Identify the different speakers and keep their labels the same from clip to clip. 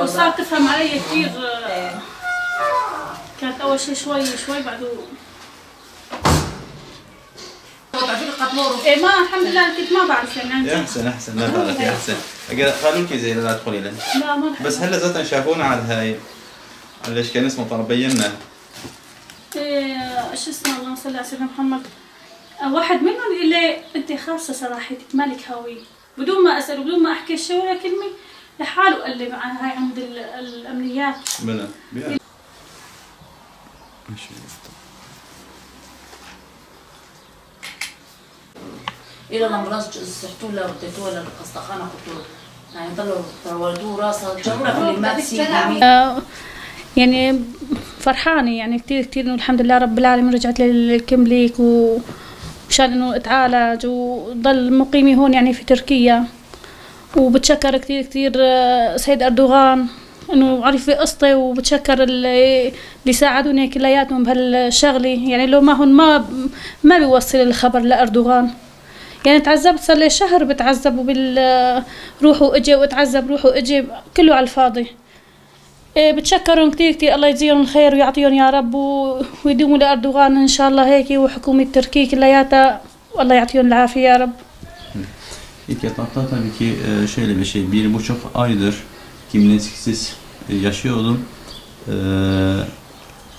Speaker 1: وصارت تفهم علي كثير. كانت اول شيء شوي شوي بعده ايه ما الحمد لله كنت ما بعرف يعني.
Speaker 2: احسن احسن لا تعرفي احسن. قالوا لك زي لا تدخلي لنا.
Speaker 1: لا ما
Speaker 2: بس هلا ذاتا شافونا على هاي على ايش كان اسمه ترى بينا.
Speaker 1: ايه شو اسمه اللهم صل على سيدنا محمد. واحد منهم اللي انت خاصة صراحتك مالك هوية، بدون ما اسال وبدون ما احكي شيء ولا كلمة لحاله قال لي هاي عند الامنيات.
Speaker 2: بلا
Speaker 3: الى الامراض صحتوا لها وديتوها للقسطخانه خطوها يعني ضلوا طولتوه راسها جربوا في
Speaker 1: يعني فرحانة يعني كثير كثير انه الحمد لله رب العالمين رجعت للكمليك ومشان انه اتعالج وضل مقيمة هون يعني في تركيا. وبتشكر كثير كثير سيد اردوغان انه عرف قصتي، وبتشكر اللي ساعدوني كلياتهم بهالشغلة، يعني لو ما هون ما بيوصل الخبر لاردوغان. يعني تعذبت صار لي شهر بتعذب وبال روح واجي واتعذب روح واجي كله على الفاضي. بتشكرهم كثير كثير، الله يجزيهم الخير ويعطيهم يا رب ويدوموا لاردوغان ان شاء الله هيك وحكومة تركيا كلياتها، والله يعطيهم العافية يا رب.
Speaker 2: İlk etapta tabii ki şöyle bir şey, 1,5 aydır kimliksiz yaşıyordum.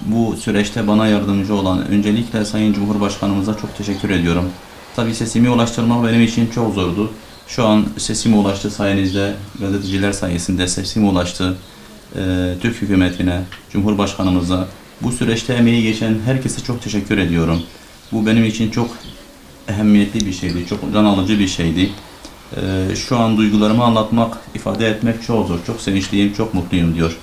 Speaker 2: Bu süreçte bana yardımcı olan öncelikle Sayın Cumhurbaşkanımıza çok teşekkür ediyorum. Tabii sesimi ulaştırmak benim için çok zordu. Şu an sesim ulaştı sayenizde, gazeteciler sayesinde sesim ulaştı. Türk hükümetine, Cumhurbaşkanımıza, bu süreçte emeği geçen herkese çok teşekkür ediyorum. Bu benim için çok ehemmiyetli bir şeydi, çok can alıcı bir şeydi. Şu an duygularımı anlatmak, ifade etmek çok zor. Çok sevinçliyim, çok mutluyum diyor.